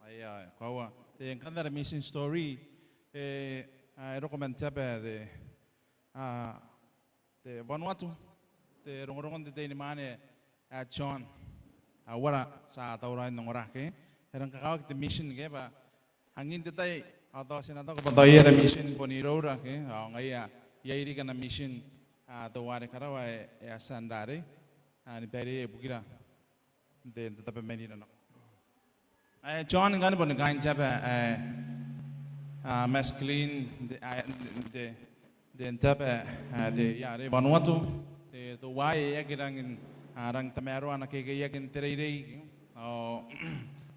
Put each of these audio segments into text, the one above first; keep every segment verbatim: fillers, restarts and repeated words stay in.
Aia, koaua. Te ngkanne ara mission story, e, a, e roko man te aba ae te, a, te Vanuatu, te rongorongon te teinimwaane ae John. A, uara ti a tauraoi n ongora ke. E rang kakawaki te mission ke bwa angin te tai, ao tao ti na taku bwa tao iai ara mission bon iroura ke, ao ngaia iai riki ana mission, a, teuare karawa ae, e a tia n rarei, a, ni baireia ibukira n te, n te tabo ae maninna nako. Ae John ngkanne boni kaain te aba ae, a, Maskelyne, n te, a, n te, n te, n te aba ae te, ia, are Vanuatu, te, teuaei e aki rangi n, a, rangi n tamaroa ana kekeiaki n te reirei. Ao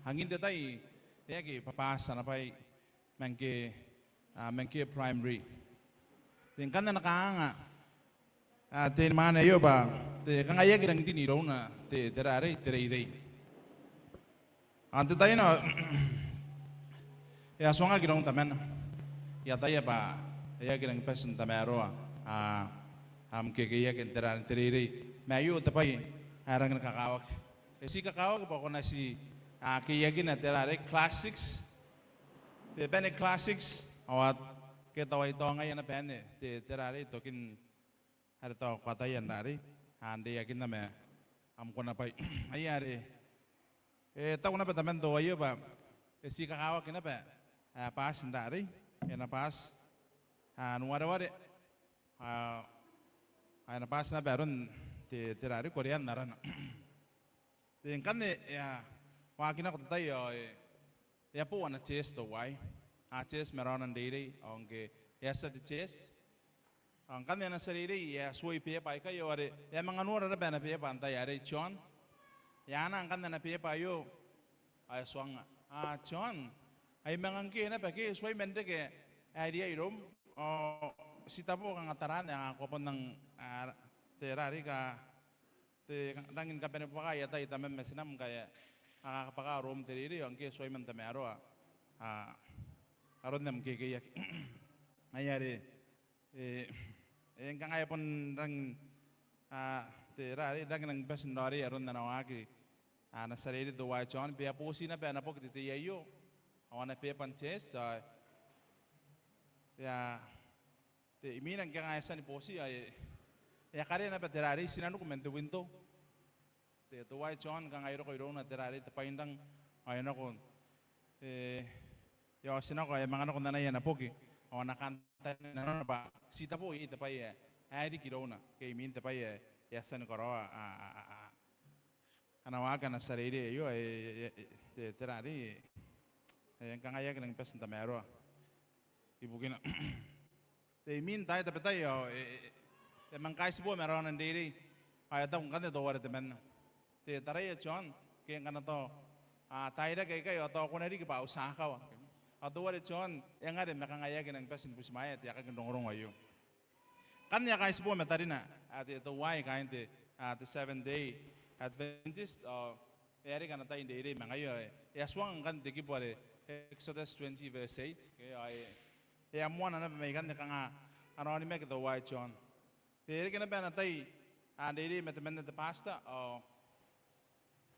angin te tai, e aki bwabwati ana bwai man ngke, a, man ngke primary. Te ngkanne ana kanganga, a, teinimwaane aio bwa te kanga e aki rangi n rin irouna te, te rarei, te reirei. Ao n te tai anne e a tuangaki iroun tamana. E ataia bwa e aki rangi bati n tamaroa, a, am kekeiaki n te rarei, te reirei. Ma aio te bwai ae rangi ni kakawaki. E ti kakawaki bwa ko na ti, a, keiakina te rarei class six. Te bane class six, ao a, ke tao ai tao ngaia ana bane, te, te rarei tokin are tao ko ataia n rarei, a, n reiakinna ma am konabwai. Aia are, e taku naba taman teuaio bwa e ti kakawaki naba, a, bwati n rarei, e na bwati, a, n wareware, a, a, e na bwati naba aron te, te rarei korean arana. Te ngkanne e a waaki nako te tai ao e, e a bo ana test teuaei. A test ma raona n reirei, ao ngke e a tia te test, ao ngkanne ana tia reirei e a tuoi beeba aikai ao are e a manga nora naba ana beeba n tai arei John. E anaa ngkanne ana beeba aio ao e tuangnga. A John, ai manga ngke naba ke e tuai man reke ae riai iroum. Ao ti tabo kanga taraan ae ko a bon nang, a, te rarei ka te rangi ni kabanea bwaka aia tai tamam ma tinam ngkai a kakabwaka arom te reirei ao ngke e tuai man tamaroa, a, aron am kekeiaki. Aia are, e, e ngkangai e bon rangi, a, te rarei rangi n rangi ni bati n raoiroi aron ana waaki, a, ana tia reirei teuaei John, bwa e a boti naba ana boki te tei aio, ao ana beeba n test, ao e a te imwina ngke kanga e a tia ni boti ao e, e a karea naba te rarei i tinaniku man te winto. Te teuaei John kanga e roko irouna te rarei te bwainrang ao e nako, e, e a oti nako ao e a manga nako n anai ana boki ao ana kantaninga nanona bwa ti tabo iai te bwai ae, ae riki irouna ke imwin te bwai ae e a tia ni karaoa, a, a, a, a, ana waaki ana tia reirei aio, e, e, e, te, te rarei, e, e ngkangai e aki rangi ni bati n tamaroa ibukina. Te imwin taai tabetai ao e, e, e a manga kaitibo ma raona n reirei ao e a taku ngkanne teuare temanna, te taraia John, ke ngkana tao, a, tairake aikai ao tao ko na riki bwa au tia akawa. Ao teuare John e ngare ma kanga e aki rangi ni bati ni butimwaea te aekaki n rongorongo aio. Ngkanne e a kaitibo ma tarina, a, te, teuaei kaain te, a, te Seventh Day Adventist, ao e a reke ana tai n reirei ma ngaia, e a tuanga ngkanne te kibu are Exodus twenty verse eight, ke, ao e, e a moana naba mai ikanne kanga ana onimaki teuaei John. E reke naba ana tai, a, n reirei ma temanna te pastor, ao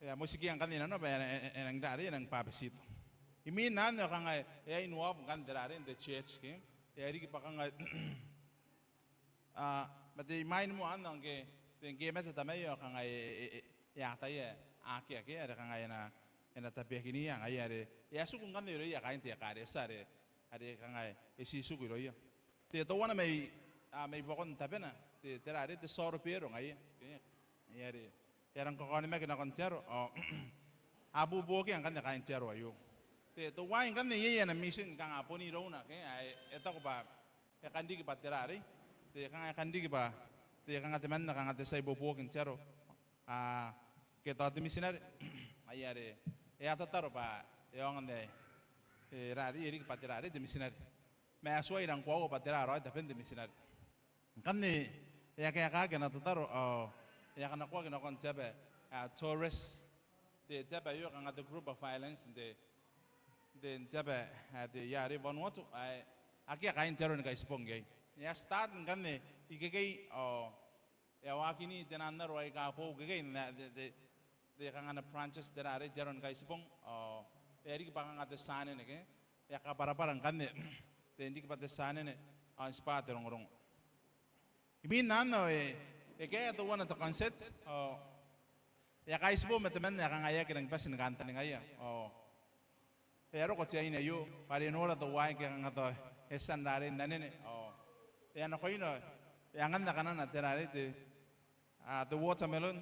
e a motikia ngkanne i nanona bwa e, e, e nang rarei, e nang bwabetito. Imwin anne ao kanga e a involve ngkanne te rarei n te church, ke? E a riki bwa kanga, a, ma te imwain moa anne ao ngke, te ngke e mate tamaia ao kanga e, e, e, e ataia akea, ke, are kanga e na, e na tabeakinia ngaia are e a tiku ngkanne irouia kaain te ekaretia are, are kanga e tii tiku irouia. Te teuana mai, a, mai buakon tabena, te, te rarei te sorobero ngaia. Ke, ngaia are e a rang kakaonimaki nakon te aro, ao a buobuokia ngkanne kaain te aro aio. Te teuaei ngkanne iai ana mission kanga bon irouna, ke, ae e taku bwa e kan riki bwa te rarei, te kanga e kan riki bwa te kanga temanna kanga te tia ibuobuoki n te aro, a, ke tao te mitinare. Ngaia are e a tataro bwa e aonga n, e, rarei, e riki bwa te rarei te mitinare. Ma e tuai rang koaua bwa tera raoi taben te mitinare. Ngkanne e a kaekaaki ana tataro ao e a kanakoaki nakon te aba ae Torres, te, te aba aio kanga te group of islands n te, n te, n te aba ae te, ia, are Vanuatu, ae akea kaain te aro ni Kaitibong iai. E a start ngkanne ikekei ao e a waaki n te nano aika boou ikekei n te, te, te kanga ana branches tera are te aro ni Kaitibong ao e a riki bwa kanga te tia anene ke e a kabwarabwara ngkanne, te, n riki bwa te tia anene ao n tibwa te rongorongo. Imwin anne ao e, e kaea teuana te concert ao e a kaitibo ma temanna ae kanga e aki rangi bati ni kantaningaia ao e a roko te aine aio bwa are e nora teuaei ngke kanga tao e tia n rarei n anene ao e a nakoina, e anganna kanana te rarei te, a, te watermelon.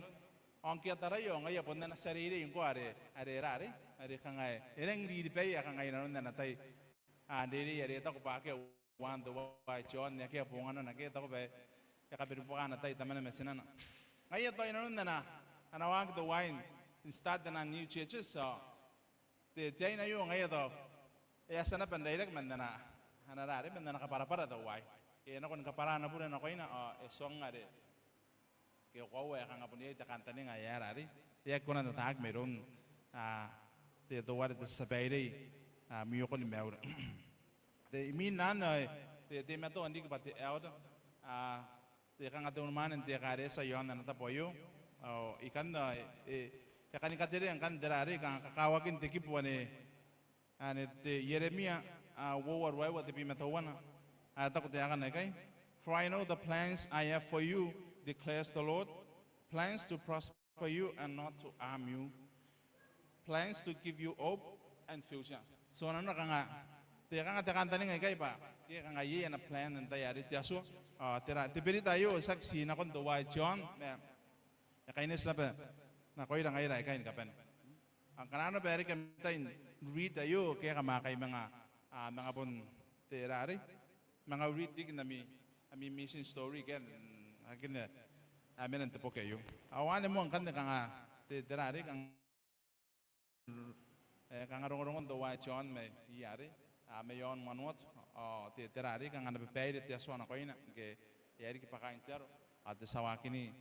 Ao ngke e a taraia ao ngaia bon ana tia reirei ngkoa are, are rarei, are kanga e rangi n riribaia kanga inanon ana tai, a, n reirei are e taku bwa akea uaan teuaei John, e akea bonganana ke e taku bwa e kabanibwaka ana tai tamana ma tinana. Ngaia tao inanon ana, ana waaki teuaei n start ana new churches, ao te, te aine aio ngaia tao e a tia naba n rairaki man ana, ana rarei, man ana kabwarabwara teuaei. E nako ni kabwara ana bure nakoina ao e tuangnga are ke e koaua ae kanga bon iai te kantaninga ae e a rarei, e aki kona n ataaki mairoun, a, te, teuare te tia bairei, a, Mioko ni Maiura. Te, imwin anne ao e, te, teimatoa n riki bwa te elder, a, te kanga te unimwaane n te ekaretia iaon ana tabo aio. Ao ikanne ao e, e, e kani katerea ngkanne te rarei kanga kakawakin te kibu ane, ane te Ieremia, a, uoua ruaiwa tebwi ma teuana. A, e taku taekana ikai: "For I know the plans I have for you, declares the Lord, plans to prosper you and not to harm you, plans to give you hope and future." So nanona kanga te, kanga te kantaninga ikai bwa ke kanga iai ana plan n te tai are te Atua. Ao te ra, te berita aio tiaki ti nakon teuaei John ma e kaineti naba nakoira ngaira aikai ni kabane. Ao ngkana arona bwa e reke am tai n read aio ke kam a kai manga, a, manga bon te rarei, manga read riki n ami, ami mission story ke n, akea, a, mena n te boki aio. Ao anne moa ngkanne kanga te, te rarei kanga, e, kanga rongorongon teuaei John mai, i are, a, mai aon Vanuatu. Ao te, te rarei kanga ana babaire te Atua nakoina ngke e a riki bwa kaain te aro ao te tia waakin,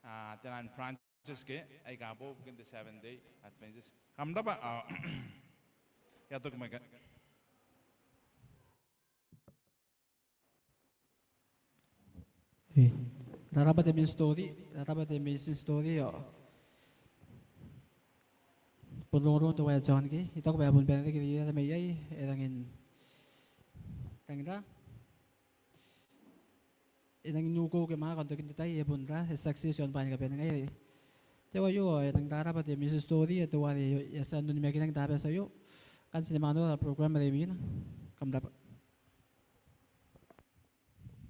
a, te naan Fran- Adventist ke aika boou ibukin te Seventh Day Adventist. Kam rabwa, ao e a toki moa ikai. E, rarabwa te mission story, rarabwa te mission story, ao bon rongorongon teuaei John ke I taku bwa e a bon bane riki iai, e rangi n, rangi n ra e rangi n uko ke mwaaka n tokin te tai, e bon ra, e success i aon bwaai ni kabane ngaia. Teuaei, e rangi n rarabwa te mission story, teuare e a tia n onimakinaki n te Tabati aio. Ngkanne ti na manga nora program are imwina. Kam rabwa.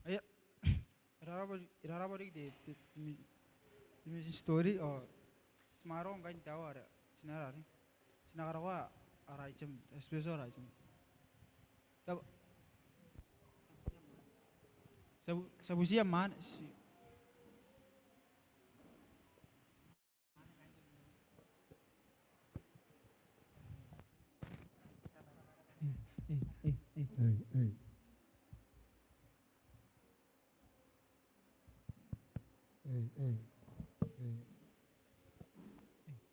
Aia, e rarabwa, e rarabwa riki te, te, te mi-, te mission story, ao ti manga roko ngkai n te aoa are ti na rarei. Ti na karaoa ara item, special ara item. Ti a bu-, ti a bu-, ti a butiia mwaane, ti Ei, ei, ei, ei. Ei, ei. Ei, ei, ei.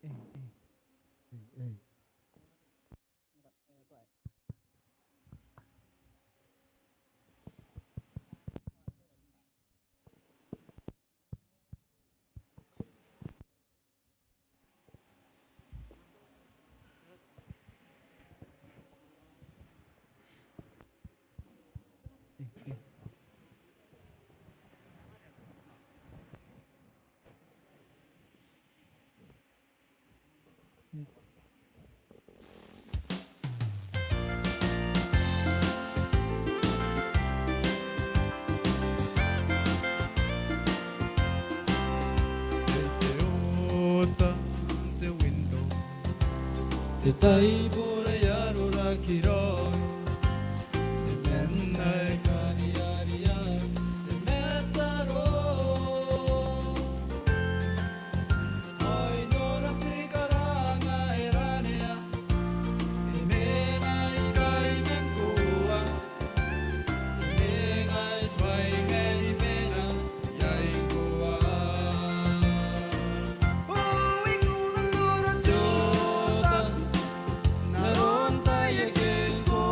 Ei, ei, ei. Ei, ei. Te oota n te window, te taibora ae roraki raoi, te mena ae kariaria, te mataro. Ao I nora te karanga ae ranea, te mena ikai ma ngkoa, te mena ae tuai mani mena iai ngkoa. O, I kona n nora te oota n aron tai ake ngkoa.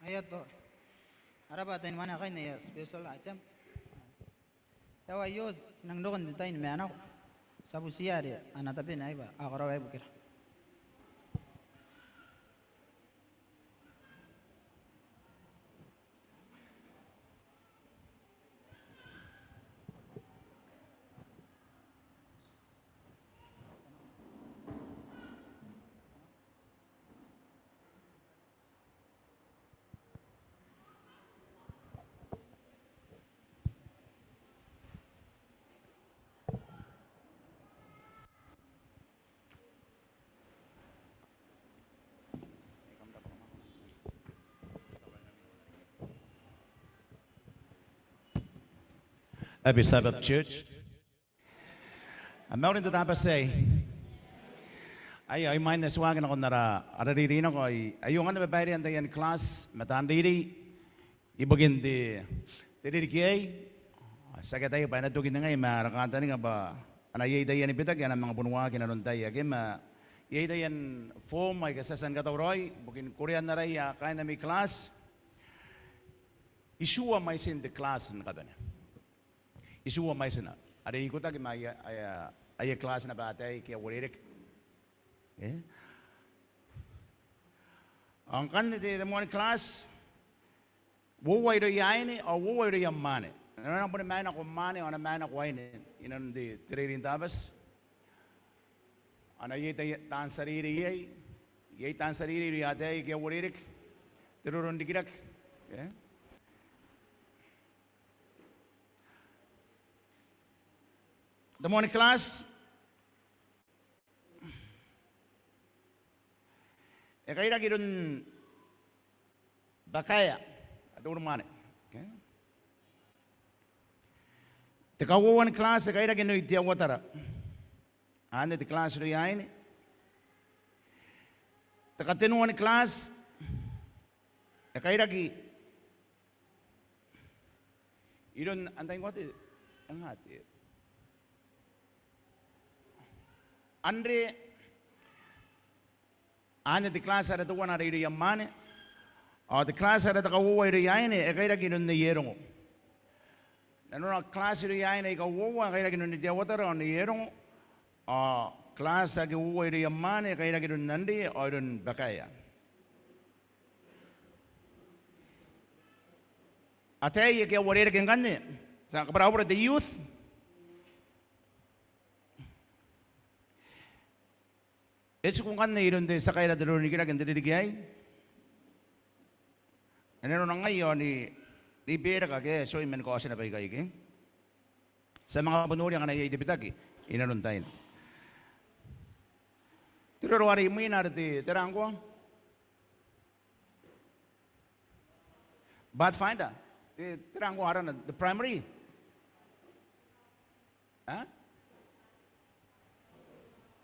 Aio, ko rabwa tain mwaane kaain aia special item. Tao aio ti nang roko n te tai ni maenako. Ti a butiia are a na tabe naba bwa a karaoa ibukira. Happy Sabbath, church. A mauri n te Tabati aei. Ai, ai imwain ae ti waaki nakon ara, ara reirei nako, ai, aio ngkanne bairean taian class ma taan reirei ibukin te, te ririki aei. Ti aki ataia bwa e na toki n ningai ma ara kantaninga bwa a na iai taiani bitaki a na manga bon waaki inanon taai ake, ma iai taian form aika ti a tia ni katauraoi ibukin korean araia kaain ami class. Itiua mwaitin te class ni kabane. Itiua mwaitina are ikotaki ma aia, aia, aia class naba ataei ake a uarereke. E? Ao ngkanne te, te moani class, uoua irouia aine ao uoua irouia mwaane. A na boni maenako mwaane ao a na maenako aine inanon te, te reirei n Tabati. A na iai tai, taan tia reirei iai, iai taan tia reirei irouia ataei ake a uarereke, te roro n rikirake. E? Te moani class e kairaki iroun Bakaea, a te unimwaane. Okay. Te kauoua ni class e kairaki iroun Teauatara. Anne te class irouia aine. Te katenua ni class e kairaki iroun, antai ngkoa te, e nga te, Andre. Anne te class are teuana are irouia mwaane. Ao te class are te kauoua irouia aine e kairaki iroun Nei Erongo. Nanona class irouia aine aika uoua e kairaki iroun Nei Teauatara ao Nei Erongo. Ao class ake uoua irouia mwaane e kairaki iroun Andre ao iroun Bakaea. Ataei ake a uarereke ngkanne, ti a kabwarabwara te youth. E tiku ngkanne iroun te tia kaira te roro n rikirake n te ririki aei. E nanona ngai ao Nei, Nei Bereka ke, tioi man kaotina baikai ke. Ti a manga bon noria ngkana iai te bitaki inanon taina. Te roro are imwina are te, tera ngkoa? Pathfinder. Te, tera ngkoa arana, te primary? E?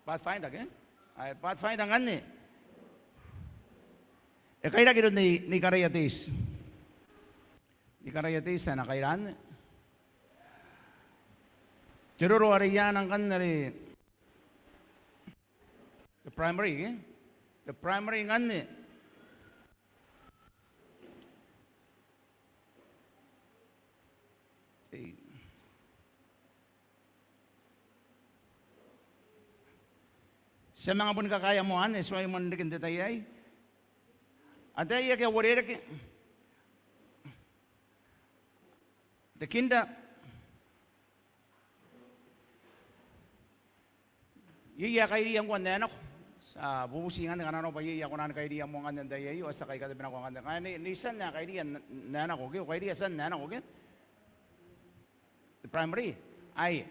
Pathfinder ke? Ai, Pathfinder ngkanne e kairaki iroun Nei, Nei Karaia Teiti. Nei Karaia Teiti ae na kaira anne. Te roro are i aana ngkanne are te primary ke? Te primary ngkanne. Ei. Ti a manga boni kakaea moa anne, ti a manga reke n te tai aei. Ataei ake a uarereke. Te kinder. Iai ae kairiia ngkoa n ae nako. Ti a bubuti ngkanne ngkana arona bwa iai ae kona ni kairiia moa ngkanne n te tai aio, ao ti a kaikatabinako ngkanne. Kanga Nei, Nei Tian ae kairiia n, n ae nako ke, ko kairiia Tian n ae nako ke? Te primary. Ai.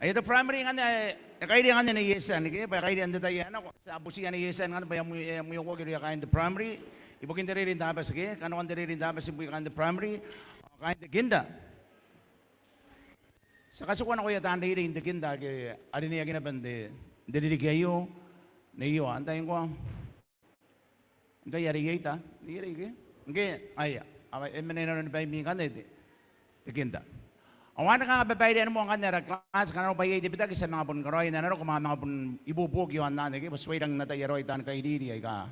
Ai te primary ngkanne, e, e kairiia ngkanne Nei Tian ke, bwa e kairiia n te tai ae nako. Ti a butiia Nei Tian ngkanne bwa e a mwi, e a mwiokoaki irouia kaain te primary ibukin te reirei n Tabati ke, kanoan te reirei n Tabati ibukia kaain te primary ao kaain te kinder. Ti a katikua nakoia taan reirei n te kinder ake a rineaki naba n te, n te ririki aio. Nei, io, antai ngkoa? Antai are i eta? Nei Erei ke? Ngke, aia. Ao e mena inanoni baimi ngkanne te, te kinder. Ao anne kanga babairean moa ngkanne ara class, kanga arona bwa iai te bitaki ti a manga bon karaoia n ae na roko, ma a manga bon ibuobuoki iaon anne ke, bwa ti tuai rangi n ataia raoi taan kairiri aika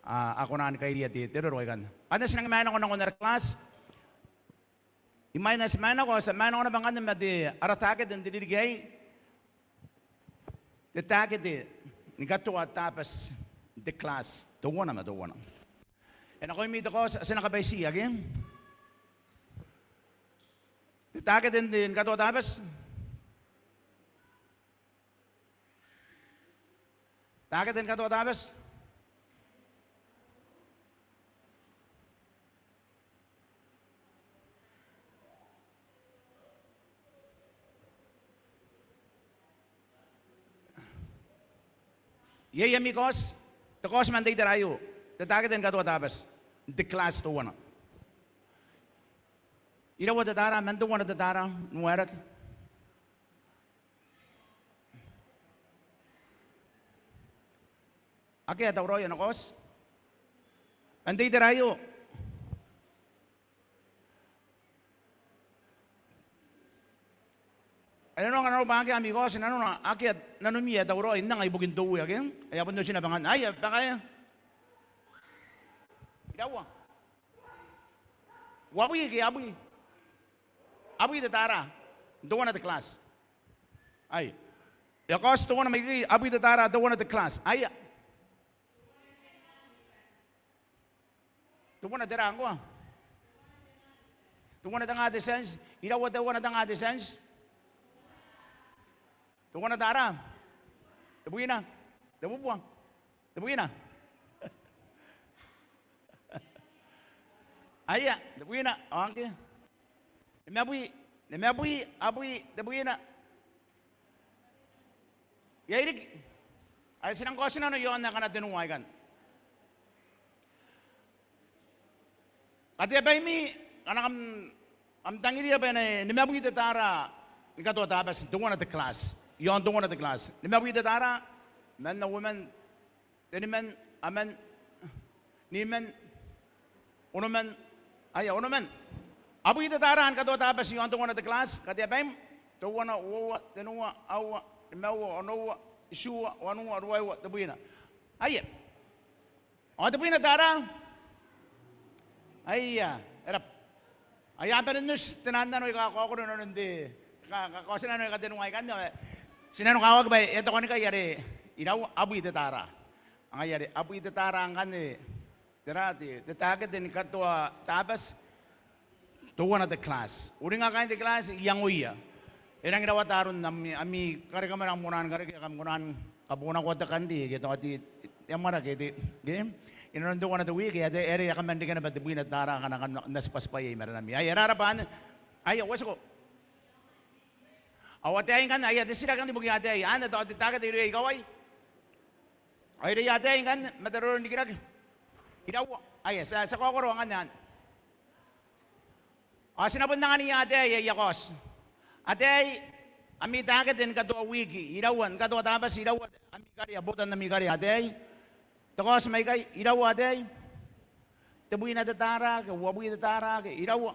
a, a kona ni kairia te, te roro aikanne. Bwa ti nang maenako nakon ara class. I maenako, ti maenako, ti maenako naba ngkanne ma te, ara target n te ririki aei. Te target ni katoa Tabati n te class teuana ma teuana. E nakoimi te kaoti, ti na kabaitia ke? Te target ni katoa Tabati. Target ni katoa Tabati. Iai ami kaoti, te kaoti man te itera aio, te target ni katoa Tabati n te class teuana. Iraua te tara, man teuana te tara n waerake? Akea ae tauraoi ana kaoti man te itera aio? E nanona ngkana arona bwa akea ami kaoti, e nanona akea nanomi ae tauraoi n anga ibukin te uea ke? Ae a bon oti naba ngkanne. Aia, bwa akea. Iraua? Uabwi ke abwi? Abwi te tara n teuana te class. Aia. E a kaoti teuana mai ikekei, abwi te tara teuana te class. Aia. Teuana tera ngkoa? Teuana tenga te tianti. Iraua teuana tenga te tianti? Teuana tara? Tebwina? Tebubua? Tebwina? Aia, tebwina, ao ngke? Nimabwi, nimabwi, abwi, tebwina. Iai riki. Ae ti nang kaotinano i aon akana tenua aikanne. Katea baimi, ngkana kam, kam tangiria bwa e na nimabwi te tara ni katoa Tabati n teuana te class. I aon teuana te class. Nimabwi te tara, man, uoman, teniman, aman, niman, onoman, aia, onoman. Abwi te tara ni katoa Tabati i aon teuana te class, katea baim, teuana, uoua, tenua, aua, nimaua, onoua, itiua, wanua, ruaiua, tebwina. Aia. Ao tebwina te tara? Aia, e raba. Aia, a bane n oti te nano aika kaokoro inanon te, ka, ka, kaotinano aika tenua aikanne, ao ti nanokawaki bwa e a tokanikai are iraua, abwi te tara. Ngaia are abwi te tara ngkanne, tera te, te target ni katoa Tabati, teuana te class. Uringa kaain te class, iangoia. E rangi rawata aron ami, ami karekemwane, kam kona ni karekea, kam kona ni kabonakoa te kanri ke tao te, te amwarake te, ke? Inanon teuana te wiki, e a te, e a kaman reke naba tebwina te tara akana kam na tibwatibwaia i marenami. Aia, e raba anne. Aia, uatiko. Ao ataei ngkanne, aia, te titiraki anne ibukin ataei. Anne tao te target irouia ikawai. Ao irouia ataei ngkanne, ma te roro n rikirake. Iraua. Aia, ti a, ti a kaokoroa ngkanne anne. Ao ti na bon anganiia ataei aia kaoti. Ataei, ami target ni katoa wiki, iraua, ni katoa Tabati, iraua, ami karea, botan ami karea, ataei. Te kaoti mai ikai, iraua ataei. Tebwina te tara ke, uabwi te tara ke, iraua.